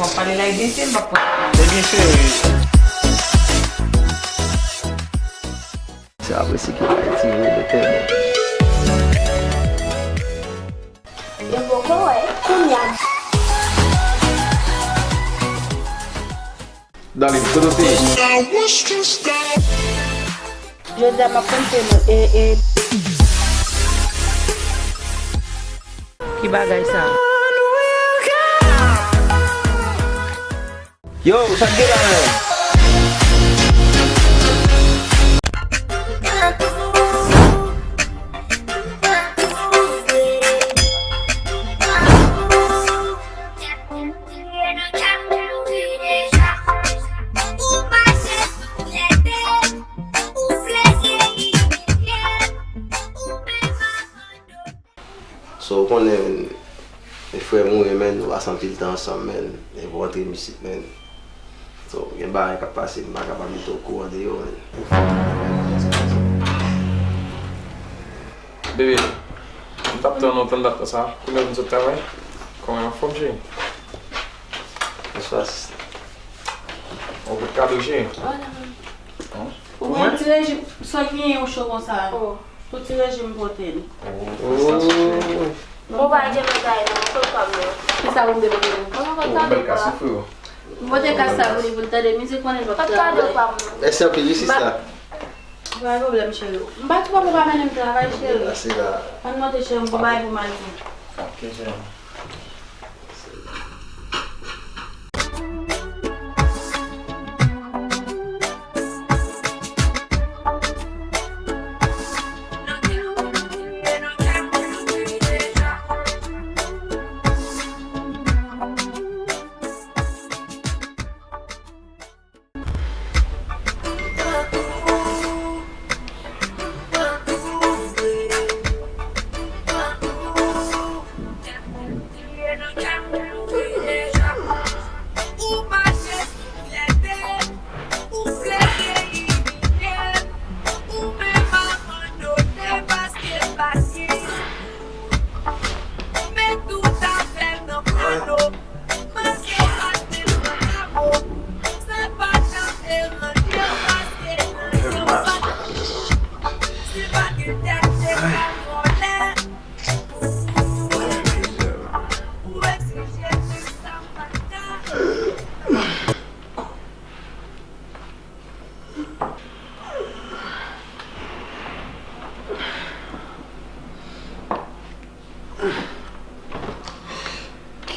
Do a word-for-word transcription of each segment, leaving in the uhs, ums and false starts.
W ap pale like byen fè, m p ap pran. Ebyen, cheri. Se apre si ki bay ti wi, mete men. Yo poko wè, kounye a. Darling, kote w te ye? Jodi a m ap konte nou, e, e. Ki bagay sa? Yo, sa k gen la menm? So, ou konnen, men, e frè m ou ye, men, nou pase anpil tan ansanm, men, epi w antre m isit, men. So, gen bagay k ap pase, m pa kapab mete w okouran de yo, men. Bebe, m t ap tann ou tann dat sa. Kounye a w vin sot travay? Kòman, anfòm, cheri? Bonswa, sista. On kout kado, cheri. Hola, mami. Ou pran ti rejim, sa w genyen ou cho konsa? Pou ti rejim pote l. Oh, felisitasyon, cheri. Bon, pa gen bagay non, mwen kontan non. Kisa pou m te pote nou? Mwen kontan de ou. Bèl kas wi, freo. M pote kas sa pou li, pou l tande mizik, konnen l p ap travay. Mèsi anpil wi, sista. Pa gen pwoblèm, cheri. M pa di papa pa mennen m travay, cheri. Ann monte, cheri, m gon bagay pou m al di. Ok, cheri.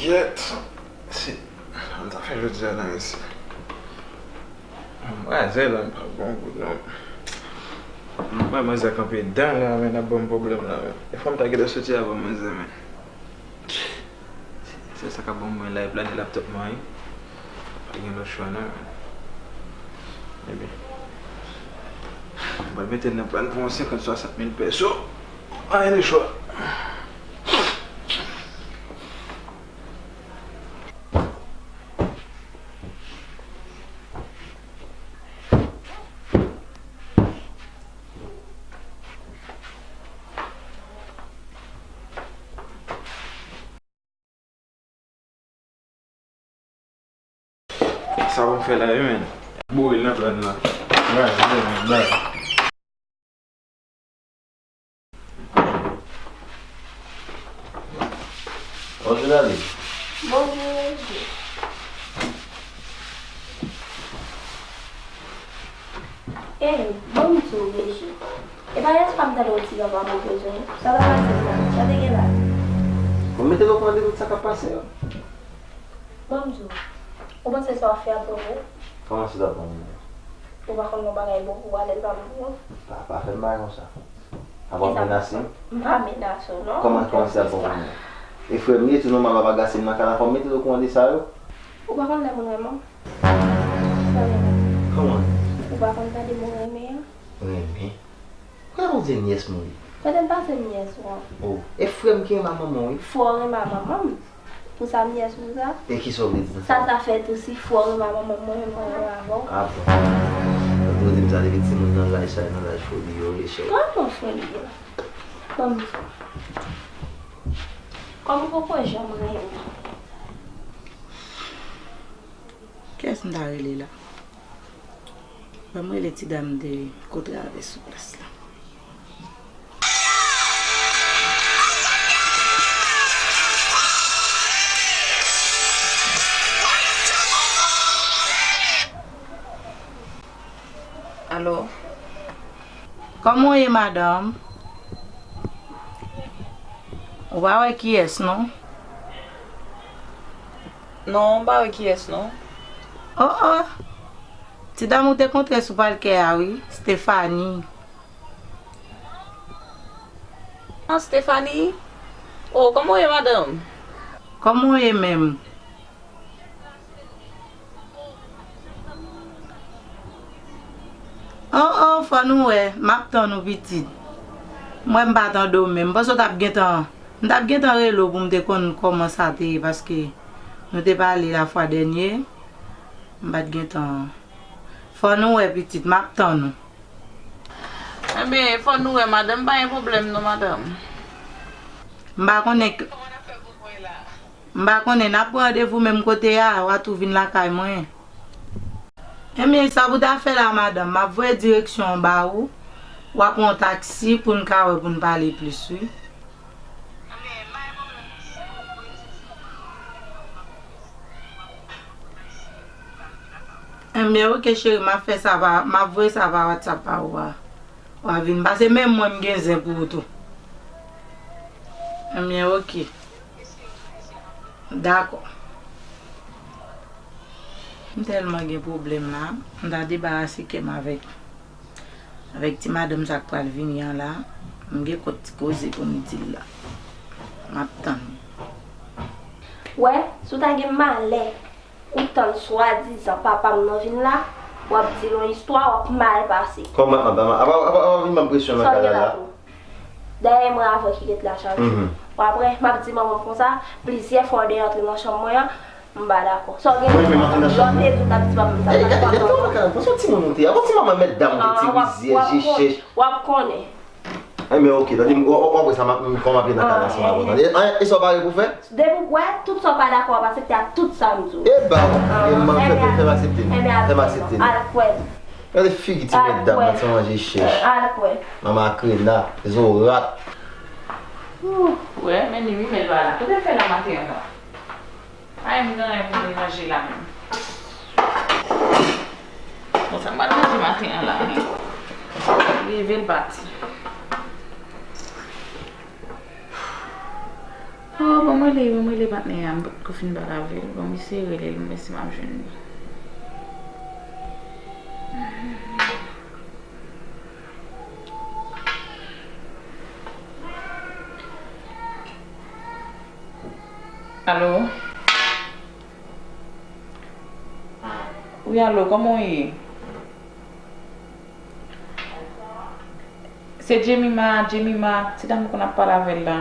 Kyèt. Se sa m ta fè jodi a nan isi. Mwen zè la, m pa bon gout non. Mwen manzè kanpe dan la, men ap ban m pwoblèm la, men. E fò m ta gentan soti avan manzè, men. Se sa k ap ban mwen la, e plane laptop mwen, wi. Pa gen lòt chwa non, men. Ebyen, mwen mete l nan plan pou yon senkant, swasant mil peso. Pa gen lòt chwa. Sa pou m fè la, wi, men. Boure l nan plan nan. Bay, bay, bay. Bonjou, Dali. Bonjou, Regi. Ey, ban m di w, Regi. E pa yès pa m tande w di papa m ou bezwen. Sa ta pase la? Sa te gen la? Bon, mete l okouran de tout sa k ap pase yo. Ban m di w. Ou panse sa w ap fè ap bon pou ou? Kòman sa t ap bon pou mwen? Ou pa konn yon bagay bon pou ou, alèz pa bon pou ou? Pa, pa fè m bagay konsa. Apa w ap menase m? M pa menase w non. Kòman, kòman sa t ap bon pou mwen? E frè m li, tou nòmal w ap agase m nan kay la, fò m mete l okouran de sa yo. Ou pa konn lè moun renmen w? Sa renmen. Kòman? Ou pa konn tande mo renmen an? Renmen? Kote w di nyès mwen ye? Kote m pase nyès ou an? Oh, e frè m ki renmen a manman w, wi. Fò w renmen a manman m. Pou sa m nyès ou sa? E kisa w vle di nan sa? Sa sa fè tou si fò w renmen a manman m, mwen menm mwen renmen avè w. Ah bon. Ou di m sa depi timoun nan laj sa, nan laj foli yo, rechèch. Pran non foli yo. Ban m di w. Kòm ou poko janm renmen m. Kiyès m ta rele la? Ban m rele ti dam de kote avè sou plas la. Alo? Kòman w ye, madanm? Ou pa wè kiyès, non? Non, m pa wè kiyès, non. Oh, oh! Ti dam ou te kontre sou palkè a, wi, Stephanie. Ah, Stephanie? Oh, kòman w ye, madanm? Kòman w ye menm? Oh, oh, fò nou wè, m ap tann ou, pitit. Mwen, m pa tande w menm. M panse w t ap gentan, m t ap gentan rele w pou m te konn kòman sa te ye, paske nou te pale lafwa dènye, m pa t gentan. Fò nou wè, pitit, m ap tann ou. Enben, fò nou wè, madanm, pa gen pwoblèm non, madanm. M pa konnen k-, m pa konnen, n ap pran randevou menm kote a, w a tou vin lakay mwen. Enben, sa pou ta fè la, madanm, m ap voye direksyon an ba ou, w a pran yon taksi pou n ka wè, pou n pale plis, wi. Enben, oke, cheri, m ap fè sa pa, m ap voye sa pa WhatsApp pa ou a. W a vin pase, menm mwen m gen zen pou ou tou. Enben, oke. Dakò. M tèlman gen pwoblèm la, m ta debarase kè m avèk, avèk ti madanm sa k pral vini an la. M gen kèk ti koze pou m di l la. M ap tann. Wè, si w ta gen malè ou tann swadizan papa m nan vin la, w ap di l yon istwa, w ap mal pase. Kòman, apa, apa, apa, apa vin ban m presyon nan kay la la? Dèyè mwen avan ki ret la chak jou. Mhm. Bon, apre, m ap di manman m konsa, plizyè fwa w dèyè antre nan chanm mwen an, m pa dakò. Sa w gen? Mwen menm antre nan chanm mwen? Lòt edou t ap di manman m sa. Ey, gade, gade kòman kay la, panse yon timoun ou te ye. Yon ti manman mèt dam ou te ye, ti rizyè, je chèch. W ap konnen. Enben, oke, tande, w, w, w ap wè sa, m ap, kòman m ap ye nan kay la ansanm avè w, tande. E, e sa w pare pou fè? Depi w wè, tout sa w pa dakò, w ap aksepte ak tout sa m di w. E ba, fè m aksepte, fè m aksepte. Al kwè. Gade figi ti mèt dam nan, ti manje chèch. Al kwè. Manman krena, zo rat. Ou wè, men li wi, men l pa la. Kote l fè la maten an la? Ay, m gen anyen pou m ranje la menm. Bon, sa m pral ranje maten an la, hein? Leve l pati. Oh, bon, mwen rele, mwen rele patnè a, m potko fin pale avè l. Bon, m eseye rele l, m wè si m ap jwenn li. Alo? Wi, alo, kòman w ye? Se Jemima, Jemima, ti dam ou konn ap pale avè l la.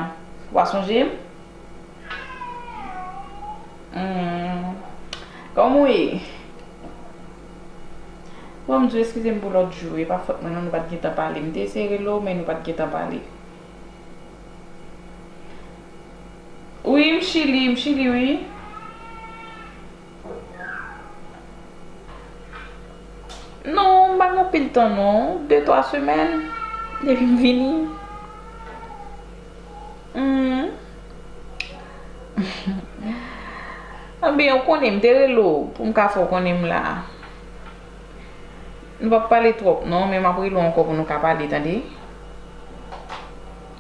W a sonje m? Hmm. Kòman w ye? Bon, m di w eskize m pou lòt jou, e pa fòt mwen non, nou pa t gentan pale. M te eseye rele w, men nou pa t gentan pale. Wi, m Chili, m Chili, wi. Non, m pa gen anpil tan non, de twa semèn depi m vini. Hmm. Anben, ou konnen, m te rele w pou m ka fè w konnen m la. Nou p ap pale twòp non, men m ap rele w ankò pou nou ka pale, tande.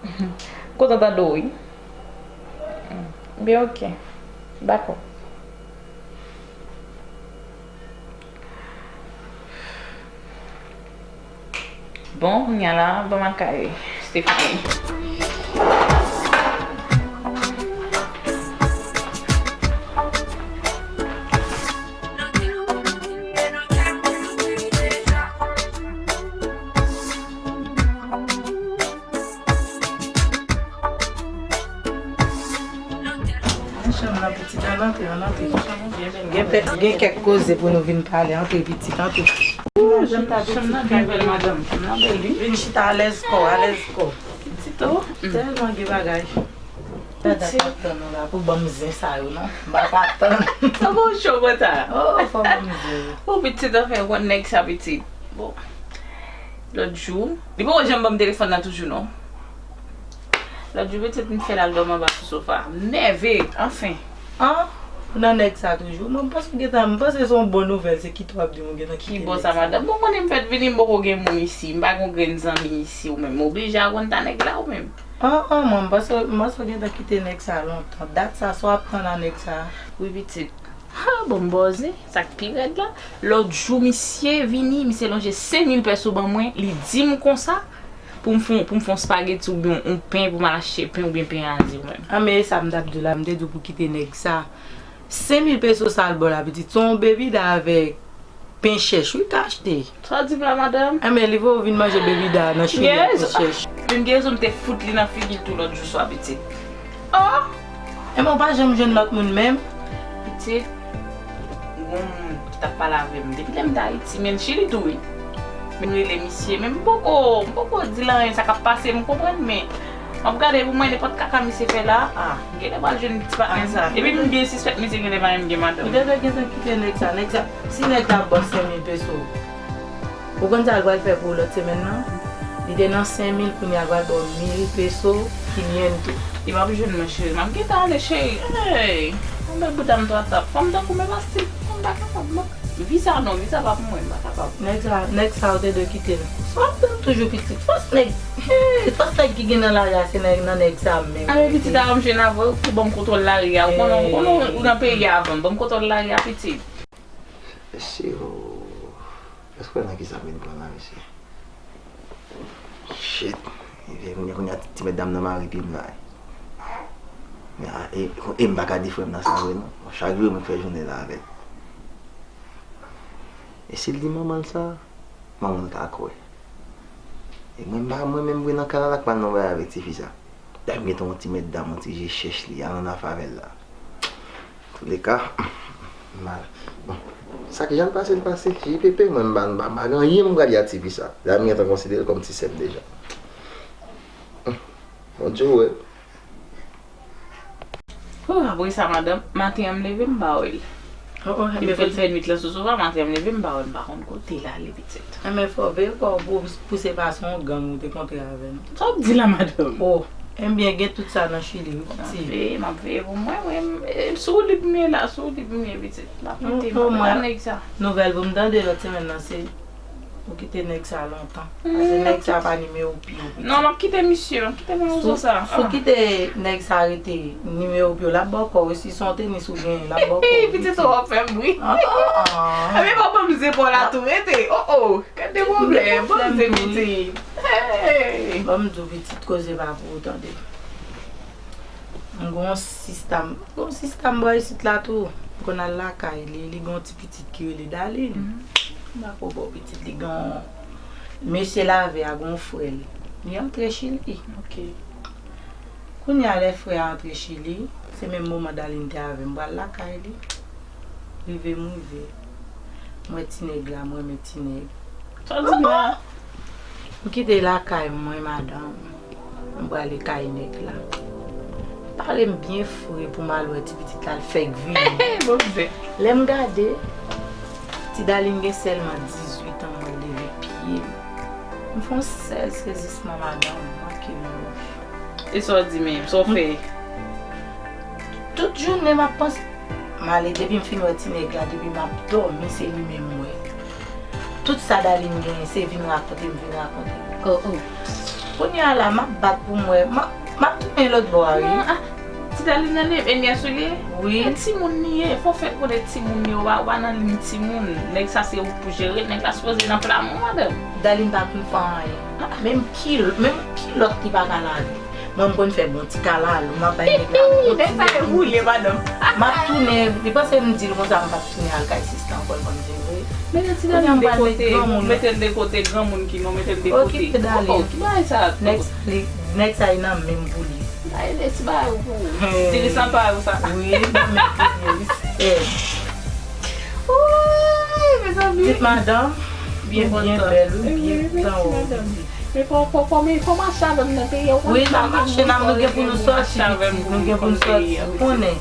M kontan tande w, wi. Ebyen, oke. Dakò. Bon, kounye a la, ban m al kay Stephanie. Chanm nan pitit, ann antre, ann antre. Gen pè-, gen kèk koze pou nou vin pale, antre pitit, antre. Ooh, chanm nan byen bèl, madanm. Chanm nan bèl, wi. Vin chita alèz kò w, alèz kò w. Pitit, oh. Tèlman gen bagay. Dada pa tann ou la pou ban m zen sa yo, non. M pa ka tann. Sa bon cho konsa. Oh, fò ban m zen. Ou pitit, anfen, ou konn nèg sa, pitit. Bon. Lòt jou, li poko janm ban m telefòn nan toujou, non. Lòt jou, pitit, m fè l al dòmi anba sou sofa. M nève, anfen. An, ou nan nèg sa toujou? Mwen, m panse w gentan, m panse se yon bon nouvèl, se kite w ap di m ou gentan kite nèg sa. Ki bò sa, madanm? Bon, konnen m fèk vini, m poko gen moun isi, m pa gen yon grenn zanmi isi, ou menm. M oblije al konn ta nèg la, ou menm. An, an, mwen, m panse, m panse w gentan kite nèg sa lontan. Dat sa, sa w ap tann a nèg sa? Wi, pitit. Ha, bon, m ba w zen, sa k pi rèd la. Lòt jou, misye vini, misye lonje senk mil pèso ban mwen, li di m konsa, pou m fè, pou m fè yon spageti oubyen yon pen, pou m al achte pen oubyen pen azi mwen. An, men e sa m t ap di w la, m te di w pou kite nèg sa. Senk mil peso sa l ba w la, pitit, se yon bebida avèk pen chèch, wi, k achte. Sa w di m la, madanm? Enben, li voye w vin manje bebida nan cheri ak pen chèch. Vin gen rezon m te fout li nan figi l tou lòt jou swa, pitit. Oh! Enben, w pa janm jwenn lòt moun menm? Pitit, gon moun ki t ap pale avè m depi lè m te Ayiti, men Chili tou, wi. M rele misye, men m poko, m poko di l anyen, sa k ap pase, m konprann, men m ap gade pou mwen, nenpòt kaka misye fè la, a, genlè pral jwenn ti patnè sa. Epi m byen sispèk misye genlè pa menm gen madanm. Ou te dwe gentan kite nèg sa, nèg sa, si nèg sa ap ba w senk mil peso, ou konn sa l pral fè pou ou lòt semèn nan? Li te nan senk mil, kounye a l pral ba w mil peso, quinientos. Li p ap jwenn mwen, cheri. M ap gentan ale, cheri. Hey! Yon bèl bouda m twa tap. Fanm tankou m e pa stil. M pa kapab, non. Vi sa non, vi sa pa pou mwen, m pa kapab. Nèg sa, nèg sa ou te dwe kite l. Sa w ap tann toujou pitit? Fòs nèg, hey, fòs nèg ki gen nan lari a, se nèg, nan nèg sa menm. Anben pitit, avan m jwenn avè w, pou ban m kontwòl lari a. Ou konnen, ou konnen ou nan peyi a avan m. Ban m kontwòl lari a, pitit. Mesye, oh. Èske w wè nan kisa m vin pran la, mesye? Shit. Ebyen, kounye a, kounye a, ti, ti mètdam nan mare pye m la. Men, a, e, e m pa ka di frè m nan sa vre, non. Bon, chak jou, mwen fè jounen la avè l. E si l di manman l sa, manman l ka kwè. E mwen, m pa, mwen menm vre nan kay la, la k pral nan bagay avèk tifi sa. Dayè, m gentan yon ti mètdam, yon ti je chèch li, al annafè avè l la. Touleka, mal. Bon, sa ki jan l pase, l pase. J P P, mwen, m pa, m pa, m pa gen anyen m pral di a tifi sa. La, m gentan konsidere l kòm ti sè m deja. Bondye wè. Oh, apre sa, madanm, maten an, m leve, m pa wè l. Oh, oh, li fè, l fè nwit lan sou sofa, maten an, m leve, m pa wè l, m pa konn kote l ale, pitit. Enben, fò w veye kò w pou, pou se pa se yon gang ou te kontre avè l. Sa w ap di la, madanm? Oh, enben, gen tout sa nan Chili, wi, pitit. M ap veye, m ap veye pou mwen, mwen, e, sou woulib m ye la, sou woulib m ye, pitit. M ap mete, m ap mete nèg sa. Nouvèl pou m tande lòt semèn nan, se ou kite nèg sa lontan. Paske nèg sa pa nimewo pi w, pitit. Non, m ap kite misye, m ap kite manzè sa. Si w kite nèg sa rete nimewo pi w, l ap ba w kò w, wi, si se yon tenis ou genyen, l ap ba w kò w, pitit. Pitit, w ap fè m ri. Ah, ah, ah. Ebyen, pa ban m zepòl la tou, rete. Oh, oh. Gade pwoblèm, ban m zen pitit. Hey! Ban m di w pitit, koze pa pou ou tande. M gon sista m, gon sista m bò isit la tou. M konn al lakay li, li gon ti pitit ki rele Dalin. M pa ko bò pitit li gon mesye lave a gon frè l. Li antre Chili. Ok. Kounye a lè frè a antre Chili, se menm moman Dalin te avè m pral lakay li. Rive m rive. M wè ti nèg la, m renmen ti nèg. Sa w di m la? M kite lakay mwen, madanm. M prale kay nèg la. Pale m byen fre pou m al wè ti pitit la, l fèk vini. Bon, byen. Lè m gade, ti Dalin gen sèlman dizuit an, mwen leve pye m. M fè yon sèl sezisman, madanm, manke m wouj. E sa w di menm? Sa w fè? Tout jounen m ap panse. M ale, depi m fin wè ti nèg la, depi m ap dòmi, se li menm m wè. Tout sa Darline genyen, se vin rakonte m, vin rakonte m. Oh, oh. Kounye a la, m ap bat pou m wè. M ap, m ap tounen lòt bò a, wi. Non, ah, ti Darline nan leve, e nyès ou li ye? Wi. E timoun li ye, fò w fè l konnen timoun li ye, ou pa, ou pa nan liy timoun. Nèg sa se ou k pou jere l, nèg la sipoze nan pla men w, madanm. Darline pa konn fè anyen. Ah. Menm kilò, menm kilòt li pa ka lave. Mwen, m konn fè bon ti kalalou, m ap bay nèg la bon ti nèg. Nèg sa e boule, madanm. M ap tounen, li panse m di l konsa, m p ap tounen al kay sista ankò, l konn di m vre. Mete ti Darline de kote, mete l de kote, granmoun ki non, mete l de kote. Okipe Darline. Oh, ki bagay sa? Nèg sa, li, nèg sa, li nan menm pou li. Bay de ti bagay ou pou ou. Hey. Ti li sanpare ou sa. Wi, nan menm pou li, wi. Woy, mezanmi. Pitit madanm, ou byen bèl, ou byen tan, wi, mèsi, madanm. Men fò, fò, fò, men fò mache avè m nan peyi a, ou konn. Wi, n ap mache, n ap, nou gen pou nou sòti, pitit, nou gen pou nou sòti. Ou konnen,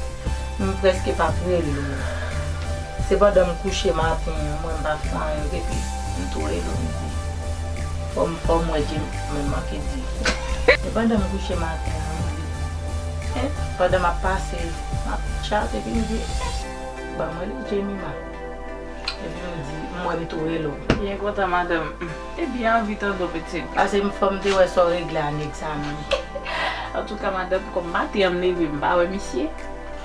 m prèske p ap rele w. Se pandan m kouche maten an, mwen m pa fè anyen, epi m tou rele w, m di, fò m, fò m wè Jimmy, mwen manke di. Se pandan m kouche maten an, m di, en, pandan m ap pase, m ap tchat, epi m di, en, ban m rele Jemima. Epi m di, m wè m tou rele w. Byen kontan, madanm. M te byen anvi tande w, pitit. Paske m, fò m te wè sa w regle a nèg sa menm. Antouka, madanm, kòm maten an m leve, m pa wè misye.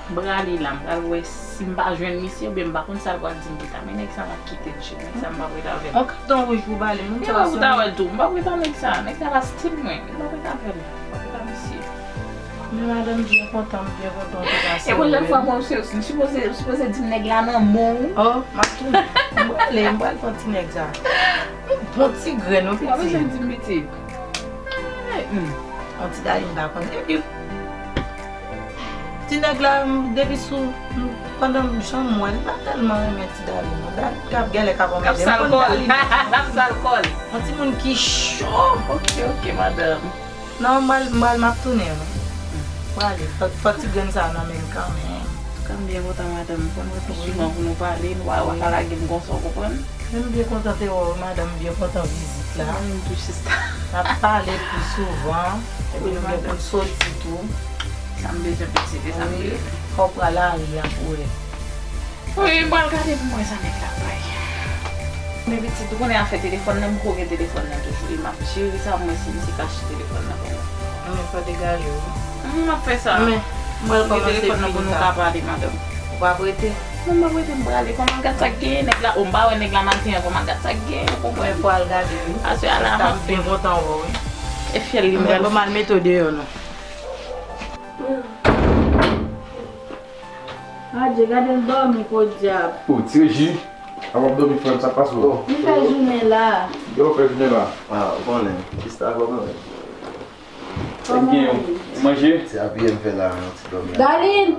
M prale la, m pral wè si m pa jwenn misye, oubyen m pa konn sa l pral di m pita. Men nèg sa m ap kite l, cheri. Nèg sa m p ap ret avè l. On katon wouj pou pale, moun sa. Gen lè ou ta wè l tou, m p ap ret ak nèg sa. Nèg sa pa stil mwen. M p ap ret avè l. M p ap ret ak misye. Men madanm byen kontan, m byen kontan w te pase. E pwochèn fwa, mwen, m sipoze, m sipoze di m nèg la nan men w. Oh, m ap tounen. M prale, m pral pran ti nèg sa. Yon bon ti grenn, wi, pitit. Ou pa bezwen di m pitit. Ay, hmm. On ti Darline m pa konn. Epi, ti nèg la, m, depi sou, m, pandan m janm wè l, m pa tèlman renmen ti Darline, non. Darline k ap genlè k ap anmède m. L ap sal kò l. L ap sal kò l. On timoun ki cho. Ok, ok, madanm. Non, m pral, m pral, m ap tounen, wi. M prale. Fò, fò ti grenn sa nan men m kanmenm. Antouka, m byen kontan, madanm. Fò n wè pi souvan pou nou pale. Nou pa, pa ka lage m konsa, w konprann? Men m byen kontan te wè w, madanm. M byen kontan vizit la. Mwen menm tou, sista. N ap pale pi souvan. Epi nou gen pou n soti tou. Sa m bezwen, pitit, e sa m bezwen. Wi. Fò w pran lari a pou wè. Wi, m pral gade pou mwen sa nèg la bay. Men pitit, ou konnen afè telefòn nan, m ko gen telefòn nan toujou. E m ap jere sa, mwen si misye kache telefòn nan pou mwen. Men fò degaje w. M ap fè sa. Men, m pral kòmanse telefòn nan pou nou ka pale, madanm. Ou pa prete? Non, m pa prete, m prale. Fò m al gad sa k genyen, nèg la. O, m pa wè nèg la maten an, fò m al gad sa k genyen, ou konprann? Men fò al gade, wi. Aswè a la, m ap byen kontan wè w, wi. E fyèl li m pral. Men fò m al mete w deyò, non. Adje, gade l dòmi, podyab. O, ti Reji, a w ap dòmi frè m, sa k pase w? M fè jounen la. Kisa w fè jounen la? A, ou konnen, sista, kòman w ye? Kòman w ye? Ou manje? Se apiye m fè la, yon ti dòmi. Darline!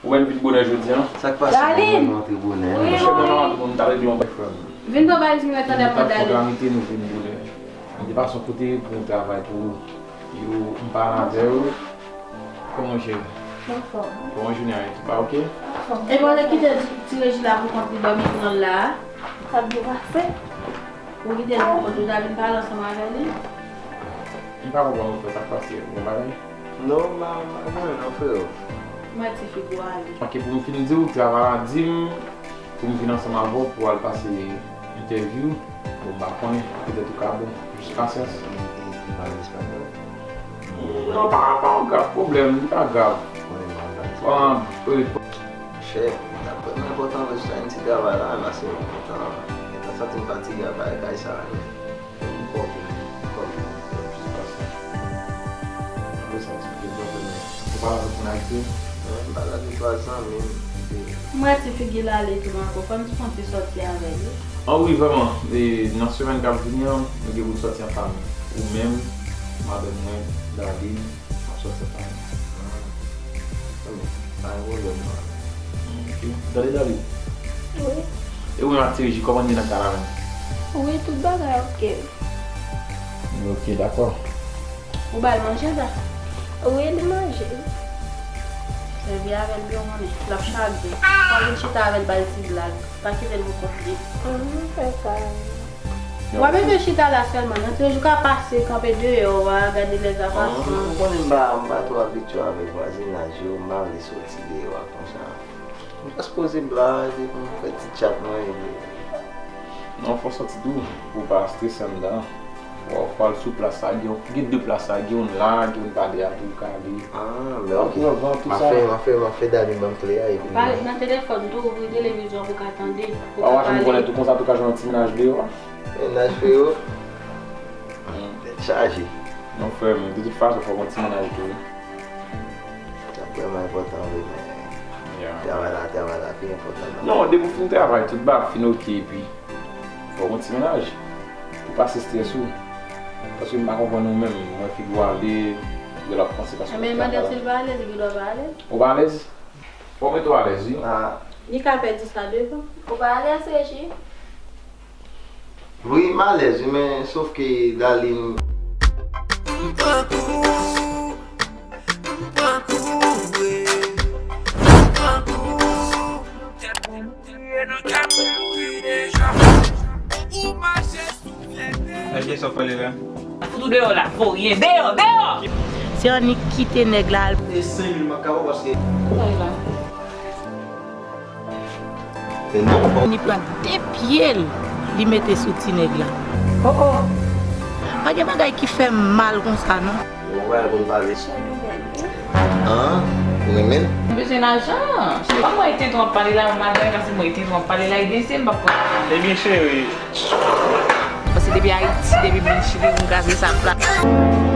Ou wè n vin bonè jodi a? Sa k pase? Darline! Mwen antre bonè. Wi, wi. Monchè, mwen pa antre bonè, m t al regle yon bagay frè m. Vin pran valiz mwen, tande mwen, Darline. Nou t ap fè granmite, nou vin bonè. M te pase yon kote pou yon travay pou ou. Yo, m pale avè w. Kòman w cheri? Anfòm. Kòman jounen an ye? Tout pa oke? Anfòm. Epi w te kite ti Reji la pou kont li dòmi pran l la a? Sa k byen pase? Ou kite l pou kont ou, ta vin pale ansanm avè li? M pa konprann ou frè, sa k pase? Gen bagay? Non, m pa, m pa gen anyen non, freo. M wè ti figi w ale. Oke, pou m fin di w, travay la di m pou m vin ansanm avè w pou al pase entèvyou. Bon, m pa konnen, petèt ou ka bon. Jis pasyans. Ou pale espanyòl? Non, pa, pa yon grav pwoblèm, li pa grav. Konnen m pa pale espanyòl. Monchè, sa vrèman enpòtan vre sou Ayiti travay la, paske m kontan, gentan santi m fatige ap bay kay sa a. M kontan, m kontan. Jis pasyans. Ou santi m gen pwoblèm. Ou pa anvi konn Ayiti? Mwen, m pa la gen twa zanmi m. M wè ti figi l ale tou ankò. Fò n fè yon ti sòti avè l wi. An wi, vrèman. E, nan semèn k ap vini an, nou gen pou n sòti an fanmi. Ou menm, madanm mwen, Darline, n ap sòti an fanmi. An, pa gen pwoblèm non. Ok. Tande Darline? Wi. E ou menm ak ti Reji, kòman n ye nan kay la menm? Wi, tout bagay oke. Ok, dakò. Ou ba l manje la? Wi, li manje. Sèvi avè l byen, w konnen. L ap chagren. Fò w vin chita avè l, ba l ti blag. Pa kite l pou kont li. Ann fè sa. W ap bezwen chita la sèlman, non? Ti Reji ka pase, kanpe deyò a, gade lèzapasyan. Ou konnen m pa, m pa twò abitye avèk vwazinaj yo, m pa vle soti deyò a konsa. M jis poze blag epi m fè ti tchat mwen epi. Non, fò w sòti tou, pou w pa strese anndan. Fò, fò w al sou plas la, gen, gen de plas la, gen youn la, gen youn pa de a tou, ou ka ale. Ah, men ok. M ap fè, m ap fè, m ap fè Dani ban m kle a epi. Pale nan telefòn tou, ouvri televizyon pou w ka tande, pou w ka pale. Pa w janm konnen tou konsa tou ka jwenn yon ti mennaj deyò a. Mennaj freo. Tèt chaje. Non, frè m, de tout fason, fò w gen yon ti mennaj tou wi. Sa vrèman enpòtan vre, men travay la, travay la pi enpòtan nan. Non, depi w fin travay, tout bagay fin oke, epi fò w gen yon ti mennaj pou pase estrès ou. Paske m pa konprann ou menm, mwen figi w ale, gen lòt panse paske w travay la. Men mande si l pa alèz, li gen dwa pa alèz. Ou pa alèz? Fò w mete w alèz, wi. Ah. Li ka pèdi sa devan. Ou pa alèz, Reji? Wi, m alèz, wi, men sof ke Darline. Kiyès w ap pale la? Fout ou deyò la, voryen. Deyò, deyò! Se annik kite nèg la al. E senk mil m ap ka ba w paske. Kote w la? Ni pran de pye l, li mete sou ti nèg la. Oh, oh. Pa gen bagay ki fè m mal konsa, non. Yon bagay pou n pale. An, ou renmen l? M bezwen lajan. Se pa mwen e tenten w ap pale la, yon madanm, paske mwen e tenten w ap pale la, e byen se m p ap pran. Ebyen, cheri. Paske depi Ayiti, depi m vin Chili, m kraze sa plat.